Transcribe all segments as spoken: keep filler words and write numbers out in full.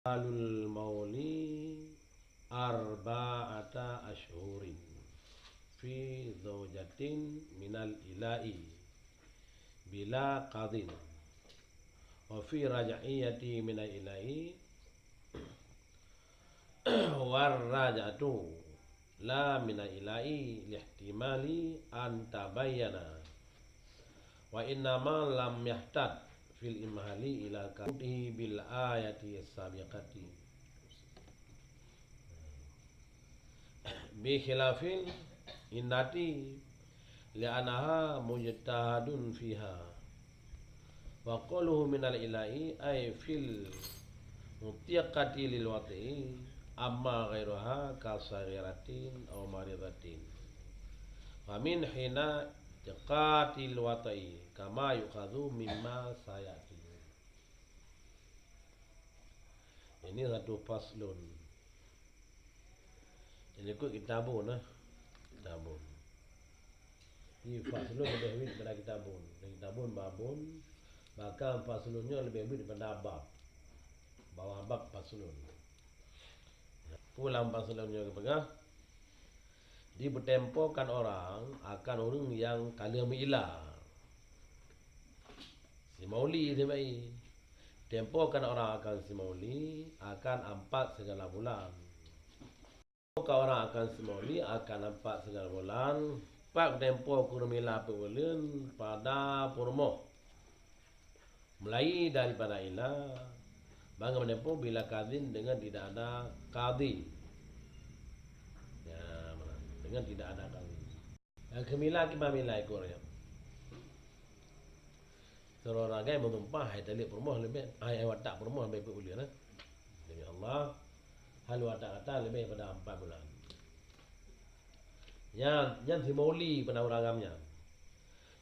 Alul mauli arba'ata asyhurin fi zaujatin minal ila'i bila qadin, wa fi raj'iyati minal ila'i, war raj'atu la minal ila'i lihtimali an tabayyana, wa innama lam yahtad fil imhali ila kautihi bil ayati sabiqati. Bi khilafil indati, li'annaha mujtahadun fiha. Wa qauluhu minal ila'i ay fil mutiqati lil wat'i, amma ghairuha ka saghiratin aw maridatin. Wa min hina tiqatil wat'i kama yukhadhu mimma sayati. Ini satu faslun. Jadi ikut kitabun, eh. Kitabun. Di faslun lebih wit daripada kitabun. Dan kitabun babun, bahkan faslun nyoe lebih wit daripada bab. Bawah bab faslun. Pulang faslun nyoe geupeugah, dipeutempokan orang akan ureuëng nyang ka lheueh meuila. Simauli sibai. Tempokan orang akan simauli akan ampat sigala bulan. Tempokan orang akan simauli akan ampat sigala bulan. Pat tempo kureueng mila peuet buleuen pada peurumoh. Mulai daripada ila, bangai menempo bila kadhin dengan tidak ada kadhi. Ya, dengan tidak ada kadhi. Nyang keu mila kiban mila ikot nyan. Sidroe ragai meusumpah hai taleuek peurumoh leubeh, hai, hai watak peurumoh leubeh peuet buleuen, eh. Demi Allah, hai watak gata leubeh pada ampat bulan. Nyan, nyan simauli peuna ureuëng agam nyan.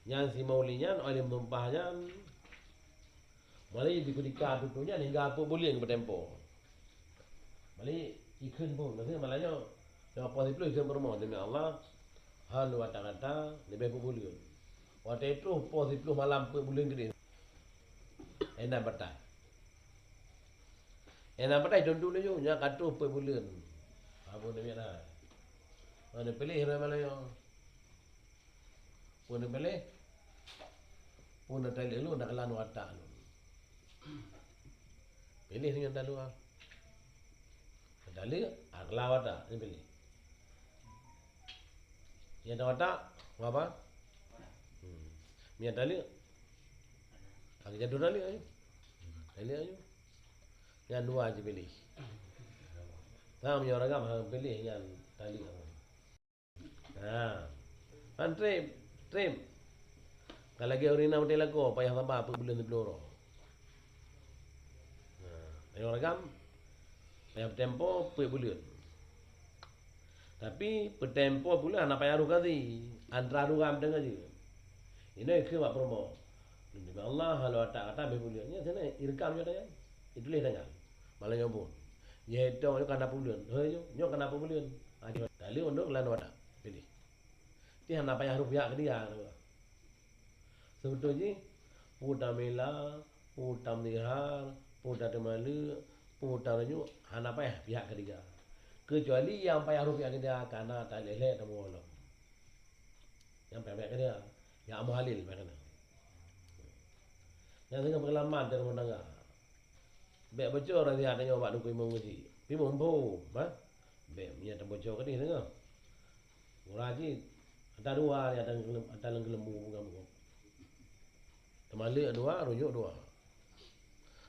Nyan simauli nyan, óh lheueh meusumpah nyan, mulai di keudika tutoe nyan hingga peuet buleuen geutempo. Mulai ikheun pun, maksudnya malam nyoe, nyoe poh siplôh ikheun peurumoh, demi Allah, hai watak gata leubeh peuet buleuen. Watée troh poh siplôh malam peuet buleuen keudeh. Hana batai. Hana batai, dum-dum laju, nyan ka troh peuet buleuen. Apa demikian, ha? Mana pilih orang malam nyoe? Peue neupiléh? Peue neutaleuek lôn, dak keulan watak lôn. Piléh nyang taleuek. Taleuek, ah, keulan watak, neupiléh. Nyang taleuek watak, ngapa? Hmm. Nyang taleuek, ah, jadul taleuek aju. Taleuek aju. Nyang dua jipiléh. Nah, meunyoe ureuëng agam hana piléh nyang taleuek. Ha. Kan treb, treb. Ka lagée ureuëng inong maté lakoe, payah saba peuet buleuen siplôh uroe. Ha, meunyoe ureuëng agam, payah peutempo peuet buleuen. Tapi peutempo peuet buleuen hana payah rôh kadhi, antara dua mantong jeuet. Inoe keu bak peurumoh. Demi Allah, halo watak gata beh buleuen. Nyan sana irekam nyoe tanyoe. Ituléh tanyoe. Malam nyoe buet. Nyoe hito nyoe ka na peuet buleuen. Hei nyoe, nyoe ka na peuet buleuen. Ah, taleuek untuk keulan watak. Piléh. Ti hana payah rôh pihak ketiga. Seubeutôi jih, peue tamila, peue tamzihar, peue tateumaleuek, peue tarenyuek, hana payah pihak ketiga. Keucuali nyang payah rôh pihak ketiga, kana taleuek lhée tamuwoe lom. Nyang payah pihak ketiga, nyang amoe halil payah kena. Nyang singoh peungalaman di rumoh tangga. Bék boco rahsia tanyoe bak Teungku Imum Geuchik. Imum phom, ha? Bék nyan taboco keudeh singoh. Murah cit. Ata dua ni ata leuem-, ata leuem geuleumbu bukan bukan. Teumaleuek dua, runyok dua.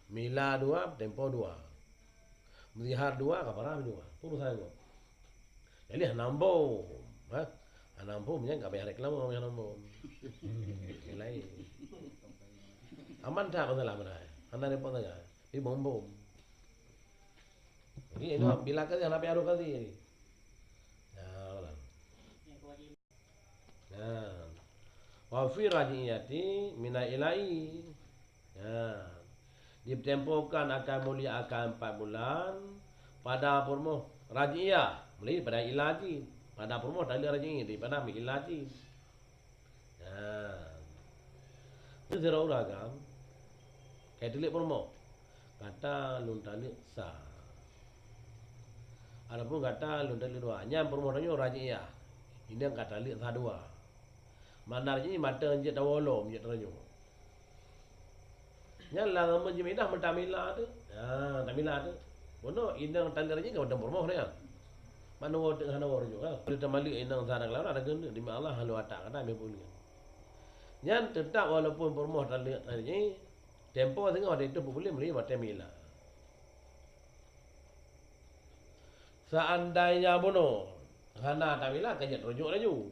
Mila dua, tempo dua. Meuzihar dua, kafarah dua. Peue urusan gob. Jadi hana mbom, ha? Hana mbom nyan ka payah reklame, hana mbom. Lain. Aman that masalah beuna. Hana repot sangat. Tapi mbom-mbom. Jadi, inoe bila kadhi hana payah rôh kadhi jadi. Nah, ulang. Nah. Wa fi raj'iyati minal ila'i. Nah. Ditempokan akan mulia akan empat bulan pada peurumoh raj'iyah. Mulai pada ila jih. Pada peurumoh tali raj'i daripada mi ila jih. Nah. Sidroe ureueng agam, ka teuliek peurumoh, gata lôn taleuek sa. Ataupun gata lôn taleuek dua. Nyan peurumoh tanyoe raj'iah. Inong ka taleuek sa dua. Makna raj'iah mantong jeuet tawoe lom, jeuet tanyoe. Nyan lam zaman jeumidah meutamila tu. Ha, tamila tu. Bunoe inong taleuek raj'iah ka mantong peurumoh nyan. Manoe teuk hana woe rujuk, ha. Lheueh tamaleuek inong sa dan keulawa, ada keuneuk, demi Allah, hana watak gata meubuleuen. Nyan teutap walaupun peurumoh taleuek raj'iah, tempo singoh watèe itu peubuleuen meulayeue watèe mila. Seandainya bunoe hana tamila, ka jeuet rujuk laju.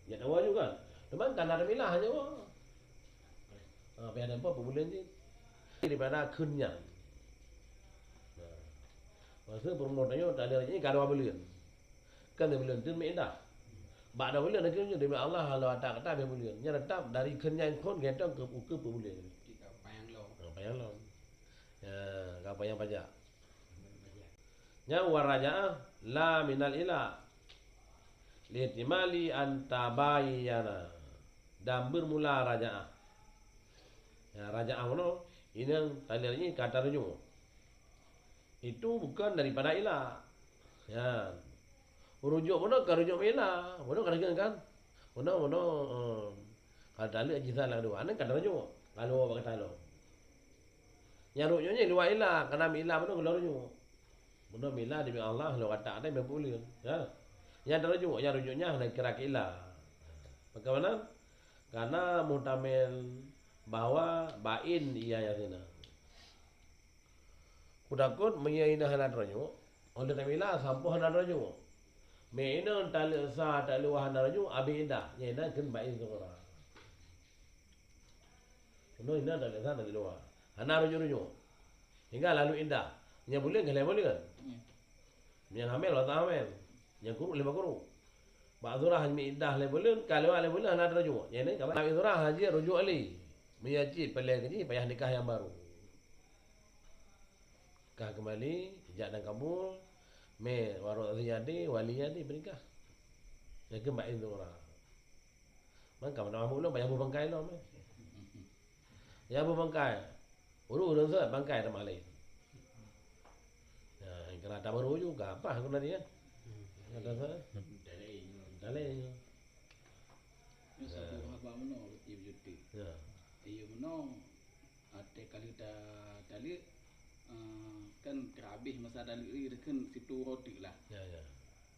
Jeuet tawoe laju kan. Teuma ka na tamila hana woe. Ha, payah tempo peubuleuen jih. Daripada kheun nyan. Nah. Maksud peurumoh tanyoe taleuek raj'iah ka dua buleuen. Kan dua buleuen teun meuidah. Bak dua buleuen lagèe nyoe, demi Allah, hana watak gata dua buleuen. Nyan teutap dari kheun nyan phon geutanyoe keu ukeue peubuleuen. Ka payang lom. Ha, payang lom. Ya, ka payang pajak. Nyan wa raja'ah la minal ila. Lihtimali an tabayyana. Dan bermula raja'ah. Ya, raja'ah bunoe, inong taleuek raj'iah ka tarujuk. Itu bukan daripada ila. Ya. Rujuk bunoe ka rujuk meuila. Bunoe ka deungon kan? Bunoe, bunoe, eh, ka taleuek jih sa lam dua. Aneuk ka tarujuk. Lalu bak gata lom. Nyang rujuk nyan luwa ila, kana meuila bunoe ka rujuk. Bunoe mila demi Allah, lôn kata até meubuleuen. Ya. Nyang tarujuk, nyang rujuk nyan hana kira keu ila. Bagaimana? Karena muhtamil bahwa bain ia nyang sinan. Kutakot meunyoe inong hana tarujuk, oh lheueh tamila sampoe hana tarujuk. Meuinong taleuek sa taleuek dua hana tarujuk, abéh idah, nyan idah kheun bain sughra. Keunoe inong taleuek sa taleuek dua. Hana rujuk-rujuk. Hingga lalu idah. Nyang buleuen ka lhèe buleuen. Nyang hamil, watèe hamil. Nyang kuruk, lima kuruk. Bak surah mi idah lhèe buleuen, ka lewat lhèe buleuen hana tarujuk. Nyang nyan ka bak surah hana rujuk lé. Meunyo cit peureulèe keu jih payah nikah nyang baru. Nikah keumbali, ijab dan kabul, mé waroh jadi, wali jadi, peunikah. Nyang keu bain surah. Mangka meunan ulôn payah beuh bangkai lom, eh. Ya beuh bangkai. Ureueng-ureueng seuhat bangkai teuma laén. Ya, kena tabaru juga apa guna dia? Ada apa? Dalil. Ini satu haba meunoe roti berjuta. Ya. Iya meunoe, até kali ta taleuek, eh, kan teurabih masa taleuek ni kan situ roti lah. Ya, ya.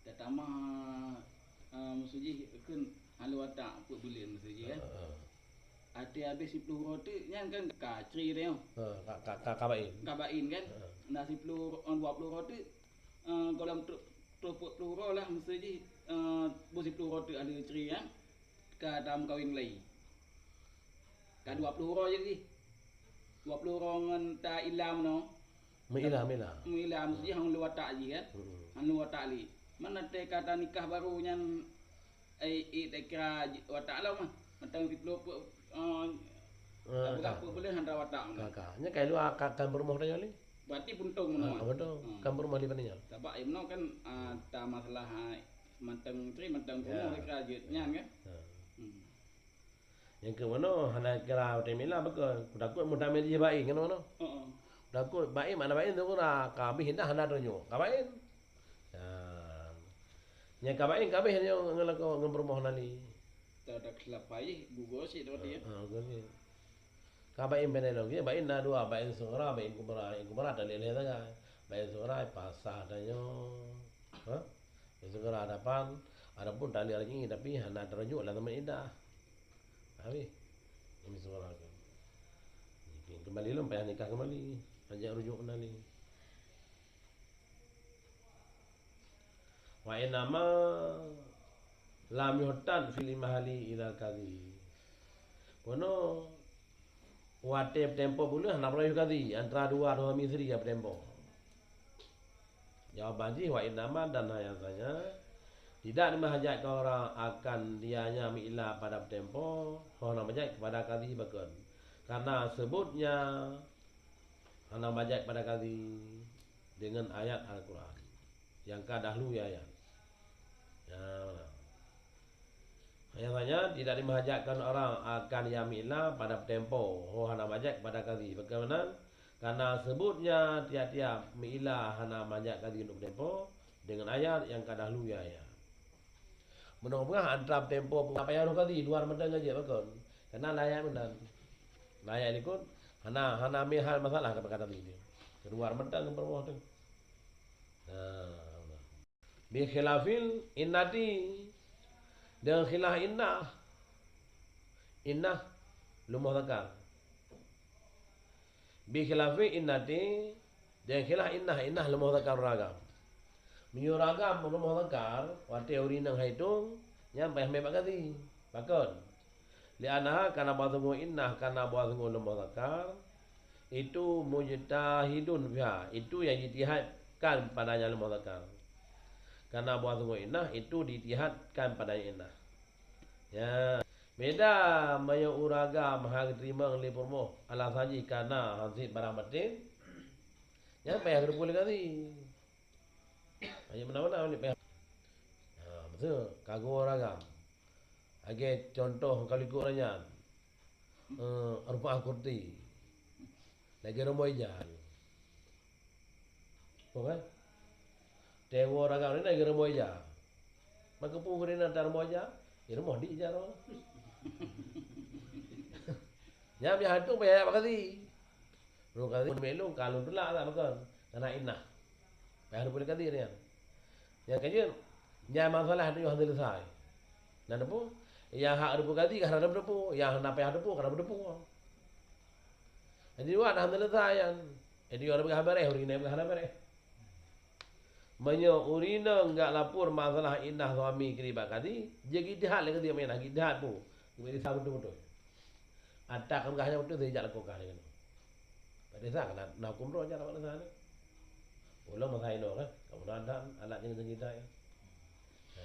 Tatamah, eh, maksud jih kan hana watak peuet buleuen maksud jih kan. Ha, ha. Até habéh siploh uroe teuk nyan kan ka cre teuh. Ha, ka, ka, ka, ka bain. Ka bain kan. Ha. Na siploh, eh, dua ploh uroe teuk, eh, gohlom trok, trok peuet ploh uroe lah maksud jih, eh, boh siploh uroe teuk ada cre kan. Ka tameukawen lé. Ka dua ploh uroe jadi. Dua ploh uroe ngon ta ila meunoe. Meuila, meuila. Meuila, maksud jih hana lé watak jih kan. Hmm. Hana lé watak lé. Mana teuka ta nikah baru nyan, eh, eh, teuka watak lom ah. Mantong siploh peuet, eh, ah, peuet buleuen hana watak meunoe. Ka, ka. Nyan ka luwa ka, ka peurumoh tanyoe lé. Berarti puntông meunoe. Ah, beutôi. Hmm. Ka peurumoh lé nyan. Sabab, eh, meunoe kan, ah, ta masalah, ah, mantong istri, mantong peurumoh teuka jeuet nyan kan. Ha. Hmm. Nyang keu meunoe hana kira watèe mila beukon. Kutakot meutamé jih bain keunoe meunoe. Heeh. Kutakot bain makna bain tu kira ka abéh dah hana tarujuk. Ka bain. Ya. Nyang ka bain ka abéh nyoe ngon lakoe ngon peurumoh nali. Tada keulapa jih gugoe sit tadi ya. Ha, gugoe sit. Ka bain bina lom, ya, bain na dua, bain sughra, bain kubra. Bain kubra taleuek lhèe sagai. Bain sughra pasah tanyoe. Ha? Bain sughra dapan, adapun taleuek lagi tapi hana tarujuk lam teumpat idah. Habis. Ini suara tu. Kembali lom payah nikah kembali. Hana rujuk kembali. Wa innama lam yuhtan fil mahali ilal qadhi. Kono watèe peutempo buleuen hana peurayuh qadhi antara dua suami isteri nyang peutempo. Jawaban jih, wa innama, dan hanya saja tidak dibahajatkan orang akan dianya meuila pada peutempo, hana bahajat kepada qadhi beukon. Karena sebutnya hana bahajat kepada qadhi dengan ayat Al-Quran. Nyang ka dahulu ya ayat. Ya, mana? Hanya saja tidak dimahajatkan orang akan yang mi'ila pada tempo, ho hana mahajat pada kadhi. Bagaimana? Karena sebutnya tiap-tiap mi'ila hana mahajat kadhi untuk tempo dengan ayat yang ka dahulu ya, ya. Meunyoe peugah antara tempo peugah payah roh kadhi, luar mantong ngaji bakon. Karena layak meunan. Layak likot, hana, hana mihal masalah kata-kata tadi. Luar mantong ngon peureumoh tu. Nah, bi khilafil innati. Dengan khilaf innah. Innah, leumoh zakar. Bi khilafi innati, dengan khilaf innah, innah leumoh zakar ureueng agam. Meunyoe ureueng agam leumoh zakar, watèe ureueng inong hai tueng, nyan payah mé bak kadhi. Pakon? Li'annaha kana bahwa sungguh innah, kana bahwa sungguh leumoh zakar, itu mujtahidun fiha, itu yang ijtihadkan padanya leumoh zakar. Kana bahwa sungguh innah, itu diijtihadkan padanya innah. Ya, beda meunyoe ureueng agam hana geuteurimong lé peurumoh alasan jih kana hansit barang batin, nyan payah geuteupeue lé kadhi. Hanya meunan-meunan lé payah. Ha, beutôi, kagoe ureueng agam. Lagèe contoh ka likot nyan. Eh, Arbaah Kurti. Lagèe rumoh ija. Bukan? Tewo ragam ni lagèe rumoh ija. Maka peue gurina ta rumoh ija? Ya rumoh di ija roh. Nyan biasa tu payah bak kadhi. Lôn kadhi, lôn mélong, ka lôn tulak tak bakon. Kana innah. Payah lôn kadhi nyan. Nyang keujeuet, nyan masalah tanyoe hana selesai. Na teupeue? Nyang hak teupeue kadhi ka hana teupeue, nyang hana payah teupeue ka hana teupeue. Jadi, wak hana selesai nyan. Jadi, ureueng peugah beureh, ureueng inong peugah hana beureh. Meunyoe ureueng inong geulapor masalah innah suami keu bak kadhi, jeuet ijtihad lé kadhi, meunan ijtihad peue? Geubri sa beutôi-beutôi. Ata ka peugah nyan beutôi, sijak lakoe ka lé keunoe. Bak desa kan na huköm droe jak bak desa nyoe. Ulôn masa inoe kan, kamoe na adat, adat nyang kita ya. Ha.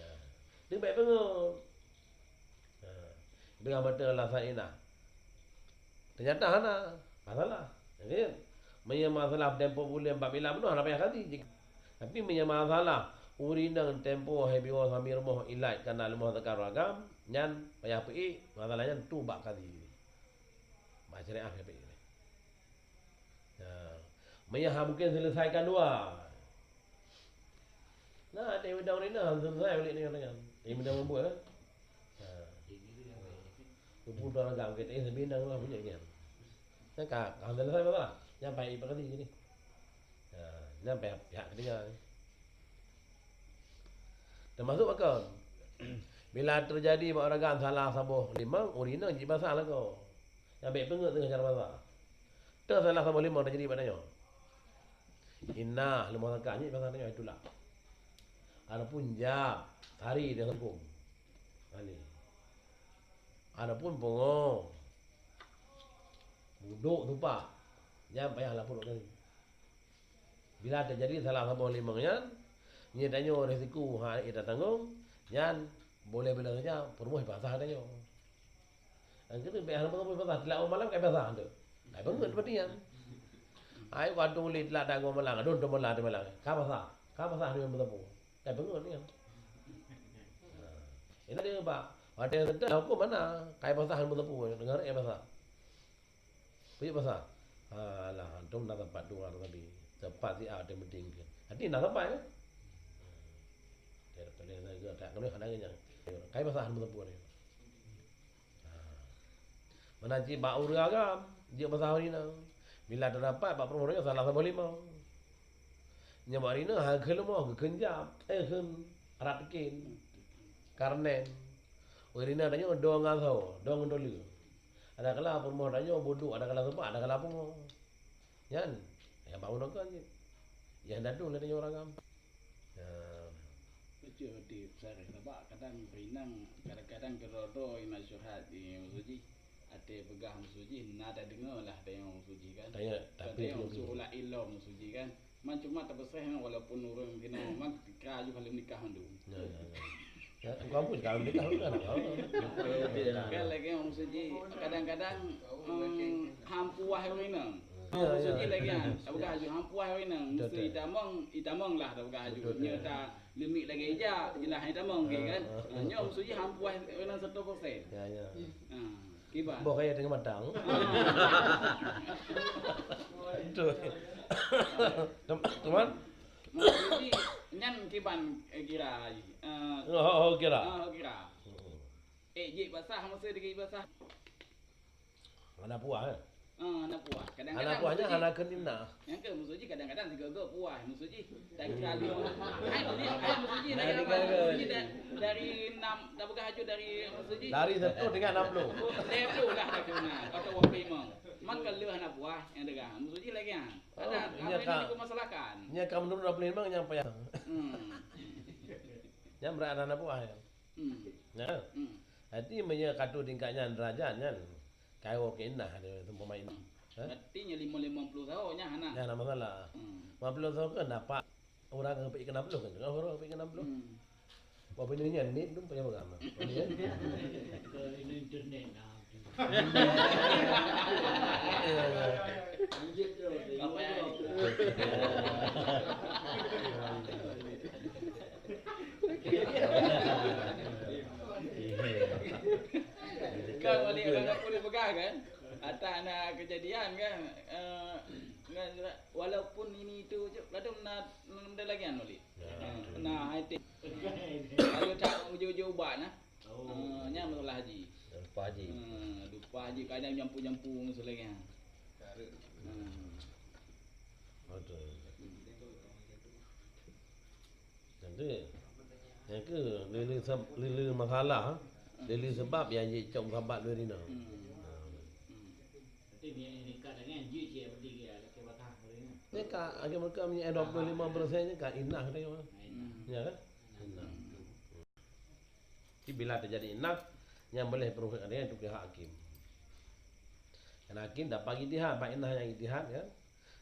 Dia baik bangun. Ha. Dengan mata alasan inah. Ternyata hana masalah. Ya kan? Meunyoe masalah tempo buleuen bak bila bunoe hana payah kadhi. Tapi meunyoe masalah ureueng inong tempo hai biwa suami rumoh ilat kana leumoh zakar ureueng agam, nyan payah peuék, masalah nyan tu bak kadhi. Bak syariah payah peuék. Ya. Meunyoe hana mungkin selesaikan dua. Nah, ada yang bidang ni nah, selesai balik ni katanya. Yang bidang membuat kan? Ha. Lupa dah agak kita eh, tapi dah lah punya kan. Kan ka, ka selesai apa? Nyampai ibarat ni. Ha, nyampai pihak ketiga ni. Termasuk apa? Bila terjadi bak ureueng agam salah saboh limong, ureueng inong jibasa lagoe. Nyang bèk peungeut teungoh cara basa. Teuh salah saboh limong teujadi bak tanyoe. Inah leumoh zakar nyan basa tanyoe itulak. Adapun jab, tari dan hukum. Ha ni. Adapun pungo, budok tupak, nyan payah lapor bak kadhi. Bila teujadi salah saboh limong nyan, nyan tanyoe risiko hana tatanggong, nyan boleh bila saja peurumoh ipasah tanyoe. Nyang keuneuk bèk hana beutôi pasah, telat malam kai pasah tu. Kai bangun seperti nyan. Ai waktu lé telat dagoe malam, adon tu malam tu malam. Ka pasah, ka pasah tu yang beutôi. Kai bangun nyan. Nah, ini dia bak. Ada yang sedang hukum mana? Kai pasah yang beutôi. Dengar eh pasah. Peue pasah? Alah, antum na tempat dua tapi. Tempat si A penting ke. Hati na tempat kan? Dia boleh lagi tak kena ada yang. Kai pasah yang beutôi. Ha. Meunan cit bak ureueng agam, jeuet basa ureueng inong. Bila teudapat bak peurumoh nyoe salah saboh limong. Nyoe bak ureueng inong hana keuh leumoh, geukheun jab, eh, kheun rat kén, karnen. Ureueng inong tanyoe dong asoe, dong dole. Ada kala peurumoh tanyoe budok, ada kala seupah, ada kala pungo. Nyan, nyang bak uroe nyoe kan jeuet. Nyang dadong lé tanyoe ureueng agam. Nah. Beutôi, beutôi, Ustaz. Sabab kadang ureueng inong, kadang-kadang keudroe-droe inan syubhat di musoh jih. Até peugah musoh jih, na tadeungoe lah tayong musoh jih kan. Tanya, tapi tayong musoh ulah ilom musoh jih kan. Man cuma tapeuséh walaupun ureueng keunoe man ka ju ka lheueh nikah mandum. Ya, ya, ya. Ya, engkau pun kalau nikah kan. Kan lagèe musoh jih, kadang-kadang, em, han puas ureueng inong. Ya, ya. Musoh jih lagèe nyan, tapeugah ju han puas ureueng inong. Betul, betul. Mesti itamong, itamong lah tapeugah ju. Betul, betul. Nyoe ta Leumik lagèe ija, jeulaih hana tamong, kan? Ah, ah. Ah, nyoe maksud jih han puas keunan seratus persen. Ya, ya. Ah, kiban. Boh kaya teungoh matang. Betul. Tem-, teman? Maksud jih, nyan kiban, eh, kira, eh, Oh, oh, kira. Ah, kira. Hmm. Eh, jeuet basah, masa deungon basah. Hana puas, eh? Ah, hana puas. Hana Kadang-kadang puas nyan maksud jih, hana keuneuk nah. Nyang keu maksud jih kadang-kadang sigoe-goe puas. Maksud jih, dan kira lima. Hai, maksud jih, hai, maksud jih, dari Hana apa? Maksud jih, da-, dari enam, dah peugah aju dari, maksud jih? Dari seratus tinggal enam puluh. Oh, enam puluh lah dah kena. Atau dua puluh lima. Maka leuh hana puas nyang degah. Maksud jih lagi, ah. Oh, Ada, nya apa ka, yang dipermasalahkan? Nya ka menurun dua puluh lima nyang payah. Hmm. Nyang berat hana puas, ya. Hmm. Ya. Hmm. Jadi, meunyoe ka tu tingkat nyan, derajat nyan, ka woe keu inah dia, seumpama inah. Ha? Berarti nyoe lima, lima puluh saho nyan hana. Nyan hana masalah. Hmm. Lima puluh saho kan dapat ureueng geupeuék keu enam puluh kan, ureueng geupeuék keu enam puluh. Hmm. Wah, beuneuh nyan, ni belum payah pegang. Beuneuh nyan. Ke internet nah. Kan, Wali, orang aku boleh pegang, kan? Atas na kejadian, kan? Eh, kan, walaupun ini itu je, kadang na, na benda lagi, kan, Wali? Ya, Eh, betul. Nah, itu. Kalau tak ujung-ujung ubat, nah. Oh. Ah, nyan masalah haji. Lupa haji. Ah, lupa haji, kadang jampu-jampu ngon selenge. Ah. Betul. Jadi, nyang keu lé-lé seb-, lé-lé masalah, lé-lé sebab nyang jicok sabat lé rinong. Hmm. Ah. Hmm. Berarti ni, ni kat dengan jih cik berarti dia, dia batang boleh ni. Ni ka, akhé meureuka meunyoe dua puluh lima persen nyan ka inah teuh. Nah, inah. Ya kan? Inah. Jadi bila teujadi inah, nyan boleh peuruhet nyan teuka hak hakim. Karena hakim dapat ijtihad, bak inah nyang ijtihad kan.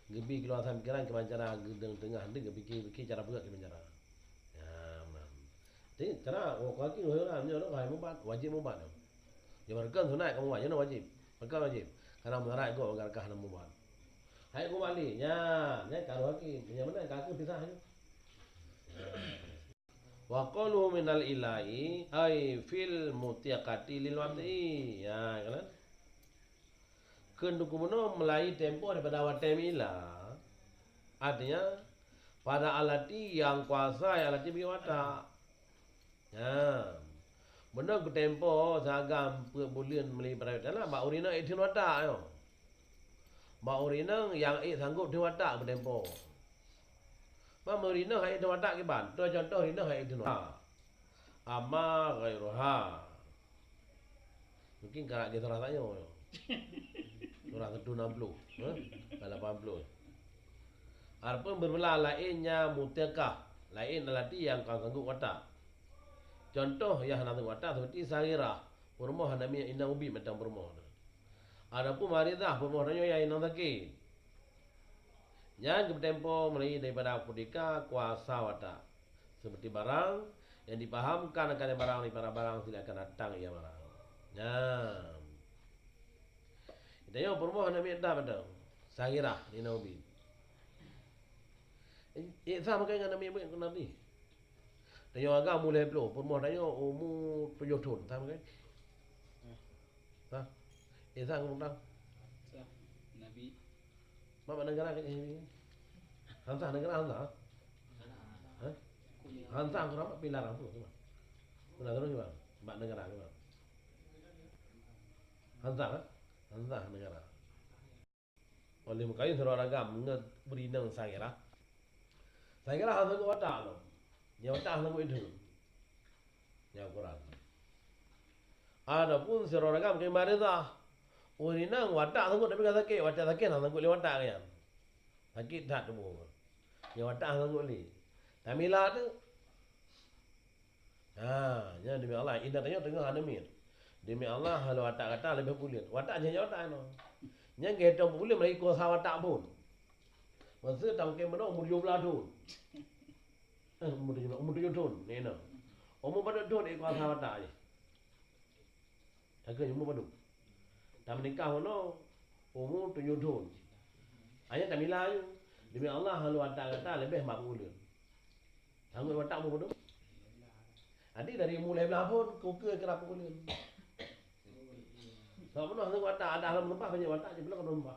Geubi keuluasan pikiran kiban cara geudong teungoh, dia geupikir-pikir cara peugah kiban cara. Ya, meunan. Jadi, cara, oh, hakim, oh, nyoe, nyoe, hai mubat, wajib mubat nyoe. Nyoe meureuka sunat ka mubat, nyoe wajib. Meureuka wajib. Karena meudarat gob agar kah hana mubat. Hai ku Bali, nyan, nyan ka roh hakim. Nyang meunan ka keuh pisah nyoe. Wa qaluhu minal ila'i, ai fil mutiqati lil wat'i. Ya, kan? Kheun Teungku bunoe meulayeue tempo daripada watèe meuila. Artinya, pada alati nyang kuasa nyang alati bagi watak. Nyan. Beunong keu tempo saga peuet buleuen meulayeue pada watèe nyan bak ureueng inong ék theun watak nyoe. Bak ureueng inong nyang ék sanggob theun watak beutempo. Meunyoe ureueng inong han ék theun watak kiban, toh contoh ureueng inong han ék theun watak. Ama ghairuha. Mungkin ka rab lagèe surah tanyoe. Surah satu enam puluh, eh? Ka lapan puluh. Adapun beureulah laén nyang mutiqah, laén alati nyang ka sanggob watak. Contoh nyang hana sanggob watak seperti saghirah, peurumoh hana miet inong ubit mantong peurumoh. Adapun maridhah, peurumoh tanyoe nyang inong sakét. Nyan geupeutempo meulayeue daripada kutika kuasa watak. Seperti barang yang dipahamkan akan barang daripada barang tidak akan datang ia barang. Nyan. Tanyoe peurumoh hana miet that mantong. Saghirah di Nabi. Eh, eh, sama kan dengan Nabi, Nabi. Tanyoe agam mulai ploh, peurumoh tanyoe umu tujoh thon, sama kan? Ha? Eh, sama kan? Sah. Nabi. Mak, mak negara ke ini? Hansa negara Hansa? Ha? Hansa aku nampak pilar apa tu? Pernah terus juga? Mak negara juga. Hansa, ha? Hansa negara. Oleh meukayu sidroe ragam ngon beurinong Saghirah. Saghirah hana sanggob watak lom. Nyang watak hana sanggob idhun. Nyang kurang. Adapun sidroe ragam keu maridhah. Ureueng inong watak sanggob tapi ka sakét, watak sakét hana sanggob lé watak nyan. Sakét that tuboh. Nyang watak hana sanggob lé. Tamila tu. Ha, nyan demi Allah, inong tanyoe teungoh hana miet. Demi Allah, halo watak gata leubeh buleuen. Watak nyan watak nyoe. Nyan geuhitong buleuen meulayeue kuasa watak phon. Masa tameukeue meunoe umur tujoh blaih thon. Eh, umur tujoh, umur tujoh thon, nyoe na. Umur padub thon ék kuasa watak jih. Ka keuh umur padub. Tameunikah meunoe umur tujoh thon. Hanya tamila aju. Demi Allah, halo watak gata leubeh mak buleuen. Sanggup watak mu padum? Adi dari mulai belah phon, kukeue kira peubuleuen. Sabab meunoe sanggup watak, ada lam leumpah banyak watak, jih belum leumpah.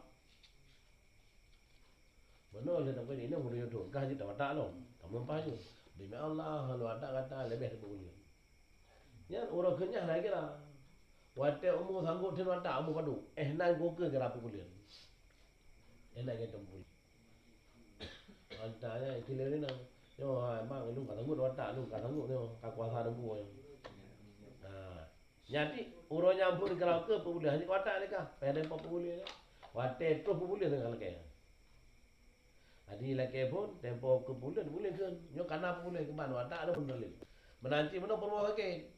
Meunoe lé tapeugah inong muda jodoh, kah jeuet watak lom, ka meuleupah nyoe. Demi Allah, lôn watak gata leubeh dari peubuleuen. Nyan uroe keu nyan lagée lah. Watée umu sanggup theun watak, umu padum, eh, nan kukeue kira peubuleuen. Eh, nan geutem peubuleuen. Anta nyan ikeu lé inong. Nyoe, hai, bang, lôn ka sanggup watak, lôn ka sanggup nyoe, ka kuasa debu nyoe. Ha. Jadi, uroe nyan phon kira keu peubuleuen, hana watak lé kah, payah dempok peubuleuen. Watée troh peubuleuen teuka lakée. Jadi, lakée phon, tempo keu peubuleuen, buleuen kheun. Nyoe kana peubuleuen keuban, watak ada pun dalil. Meunan cit meunoe peurumoh sakét.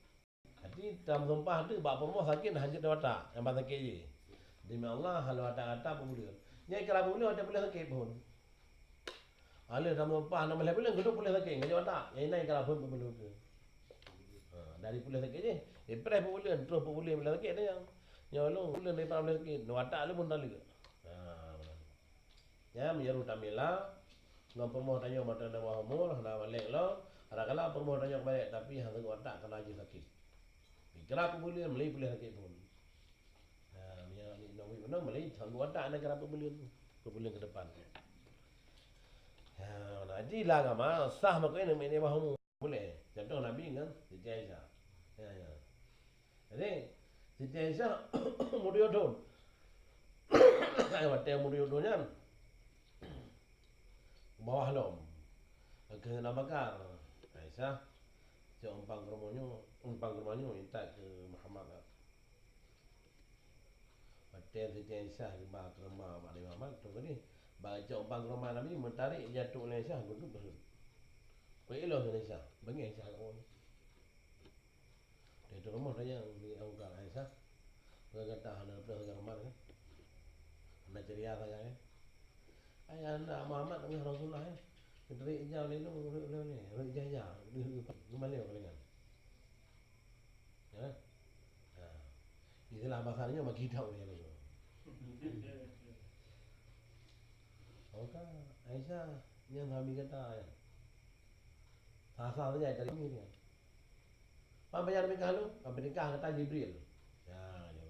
Jadi, tam sumpah tu bak peurumoh sakét, hana jeuet watak, nyang ban sakét jih. Demi Allah, hana watak gata peubuleuen. Nyan kira peubuleuen, watée peubuleuen sakét phon. Aleuh tam sumpah, na malée buleuen, geudok peubuleuen sakét, hana jeuet watak. Nyan inan kira phon peubuleuen tu. Ha, dari peubuleuen sakét jih, ipreh peubuleuen, troh peubuleuen peubuleuen sakét tu nyang. Nyoe lôn peubuleuen dari peubuleuen sakét, watak lôn pun taleuek. Ha, Nyan meunyoe tamila ngon peurumoh tanyoe mantong na bawah umur, hana balek lom, kadang-kadang peurumoh tanyoe balek, tapi hana watak kana jih sakét. Dikira peubuleuen, meuli peubuleuen sakét phon. Ha, meunyoe aneuk inong meunan meuli sanggup watak na kira peubuleuen, peubuleuen keu depan. Ha, na jih lam agama sah makajih aneuk miet di bawah umur. Boleh. Contoh Nabi ngon Siti Aisyah. Ya, ya. Jadi, Siti Aisyah muda jodoh. Ai watée muda jodoh nyan bawah lom. Keu na bakar. Aisyah, cok umpang keu rumoh nyoe, umpang keu rumoh nyoe, intat keu Muhammad. Watée Siti Aisyah geuba keureuman bak Nabi Muhammad, troh geunih bak cok umpang keureuman Nabi, meutarek jatuh lé Aisyah, geuduek beuheuet. Peuék lom Aisyah, beungéh Aisyah kat rumoh. Di rumoh tanyong di Abu Bakar, "Aisyah, peue gata hana leupah lagée Muhammad kan? Hana ceria sagai kan?" "Ayah anda Muhammad ngon Rasulullah, eh. Meutarek ija lé lôn, rhot lé lôn, rhot ija-ija, geumalée paléngan." Ya. Ha. Istilah basa nyoe bagi tahu ya. Maka Aisyah nyang suami gata ya. Sasa saja dari kami dia. Pan payah nikah lu, pan nikah kata Jibril. Ya, ya.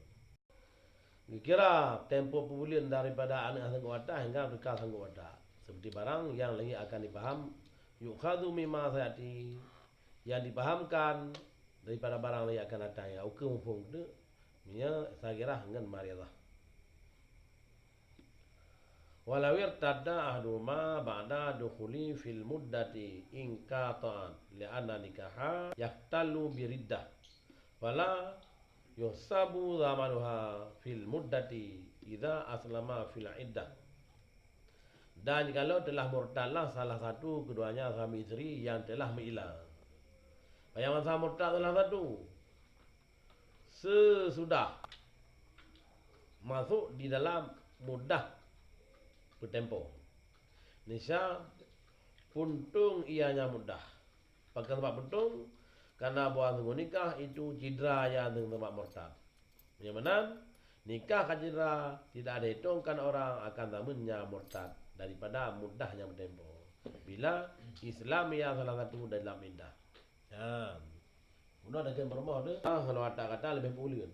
Geukira tempo peubuleuen daripada aneuk sanggup watak hingga teuka sanggup watak. Seperti barang yang lagi akan dipaham, yu'khadzu mimma sayati, yang dipahamkan daripada barang yang akan datang, ya, ukeue muphom tu, meunyoe sagirah ngon maridah. Walau irtadda ahaduhuma ba'da dukhuli fil muddati inqata'at, li'anna nikaha yahtallu biriddah. Fala yuhsabu zamanuha fil muddati idza aslama fil iddah. Dan jikalau telah murtadlah salah satu keduanya suami isteri yang telah meuila. Payah masa murtad salah satu, sesudah masuk di dalam muddah peutempo. Nisa puntong ianya muddah. Pakon sabab puntong? Karena bahwa sungguh nikah itu cidra nyang teuma murtad. Meunyoe meunan, nikah ka cidra tidak dihitungkan orang akan zamannya murtad daripada muddah nyang peutempo. Bila Islam ya salah satu dalam iddah. Nyan. Bunoe takheun peurumoh tu, ah, kalau watak gata leubeh peubuleuen.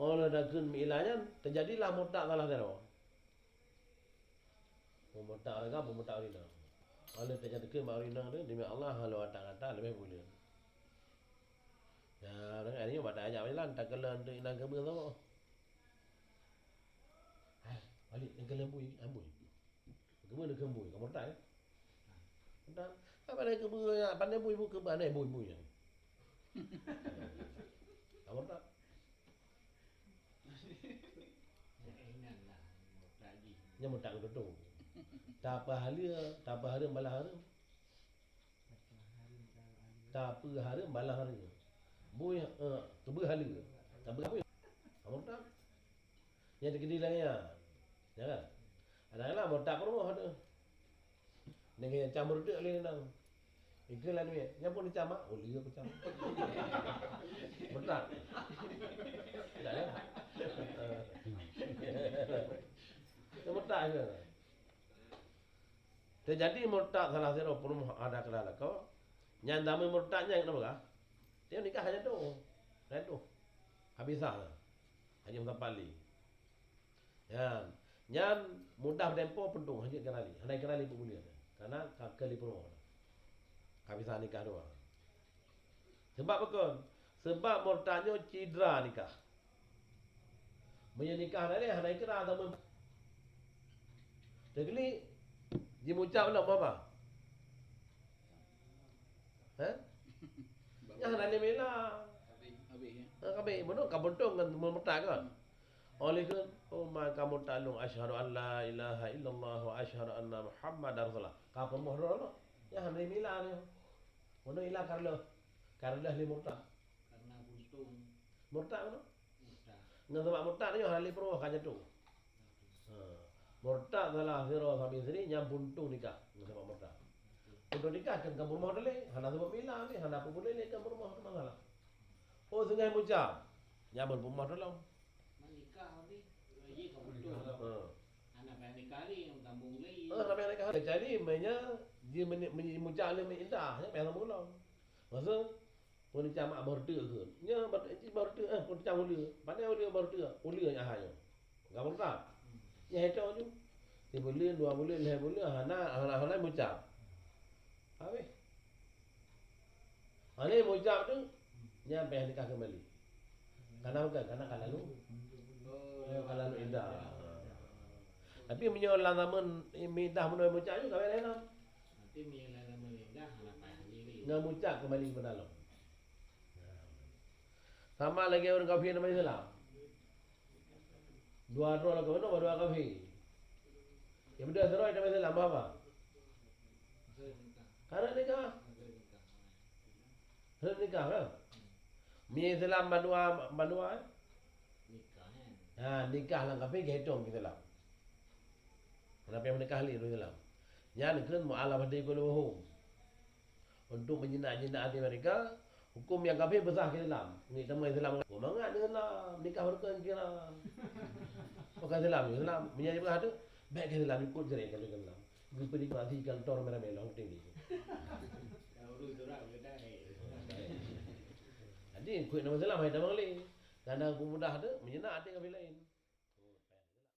Óh lheueh takheun meuila nyan, teujadilah murtad salah sidroe. Peumutak ureueng agam, peumutak ureueng inong. Óh lheueh teujak takheun bak ureueng inong tu, demi Allah, halo ata gata leubeh buleuen. Ya, ureueng inong nyoe bak tajak jalan, takalon teuk inan keubeue saboh. Hai, balik, takalon bui, ambui. Keubeue neukheun bui, ka murtad, eh? Murtad. Apa dah keubeue, ya, pandai bui, bui, keubeue, aneh bui, bui, ya. Ka murtad. Nyan murtad beutôi. Tapeuhaleue, tapeuhareuem balaih hareuem. Tapeuhareuem balaih hareuem. Bui, eh, teubeuhaleue. Tapeuhaleue. Ka murtad. Nyan teukeudi lagèe nyan. Ya kan? Kadang-kadang murtad peurumoh tu. Nyan keuh cam meureudek lé nang. Ikeu laju ya. Nyan pun dicam, ah. Oh, lieu peucam. Murtad. Dah ya? Murtad ke? Teujadi murtad salah sidroe peurumoh ada keulah lakoe, nyan tamong murtad nyan keuneuk peugah, dia nikah hana tuh. Hana tuh. Habis sah. Hanya mutapali. Nyan, nyan mudah tempo peuntung hana keunali. Hana keunali buet mulia. Karena ka keuh lé peurumoh. Habis sah nikah dua. Sebab apa kon? Sebab murtad nyoe cidra nikah. Meunyoe nikah hana lé, hana ikra ataupun teukeuli jimucap lom apa? Hah? Nyan hana lé mila. Habéh, habéh, ya. Ha, kabeh. Meunyoe ka beutôi ngon murtad kan? Oleh kan, oh, man ka murtad lôn, asyhadu an la ilaha illallah wa asyhadu anna Muhammadar Rasulullah. Ka peumoh droe lom. Nyan hana lé mila nyoe. Meunyoe ila kareuloh, kareuloh lé murtad. Karena buntung. Murtad mana? Murtad. Ngon sabab murtad nyoe hana lé peurumoh ka jatuh. Ha. Murtad salah sidroe suami isteri nyan buntung nikah ngon sabab murtad. Buntung nikah kan ka peurumoh lé, hana sabab mila lé, hana peue lé kan peurumoh tu masalah. Oh, singoh mucap. Nyan peurumoh tolong. Menikah habis. Iya ka buntung. Ha. Anak payah nikah lé, nyang tambong lé. Ha, anak payah nikah lé. Jadi, meunyoe ji meuni-, meuni-, mucap lé meuindah, nyan payah tambong lom. Maksud, Peuneucah mak baru teuk kheun. Nyoe baru teuk, cit baru teuk, eh, peuneucah uleue. Pandai uleue baru teuk, uleue nyang ahai nyoe. Ka murtad. Nyan hei toh ju. Sibuleuen, dua buleuen, lhèe buleuen, hana, hana, hana mucap. Habéh. Hana mucap tu, nyan payah nikah keumbali. Kana bukan, kana ka lalu. Oh, ka lalu iddah. Tapi meunyoe lam zaman iddah meunyoe mucap ju, ka laén. Tapi meunyoe lam zaman iddah, hana payah lé. Ngon mucap keumbali keupada lom. Sama lagèe ureueng kafé ngon Islam. Dua droe lakoe meunoe, dua kafé. Nyang beudôh sidroe ngon Islam, apa? Ka rhot nikah. Rhot nikah, kan? Meunyoe Islam bandua, bandua, eh? Ha, nikah lam kafé geuhitong Islam. Kenapa nyang meunikah lé ureueng Islam? Nyan kheun mu'allafati qulubuhum. Untuk menjinak-jinak hati mereka, hukum nyang kafé beusah keu Islam. Ngieng tamong Islam, oh, mangat deungon Islam, nikah beurukon kira. Bukan Islam, Islam. Meunyoe jipeugah tu, bèk keu Islam, ikot jeuet keu Islam. Geupeurikmati kantor merah-merah, long tinggi. Jadi, ikot nama Islam, hai tamong lé. Karena peumudah tu, menjinak hati kafé laén.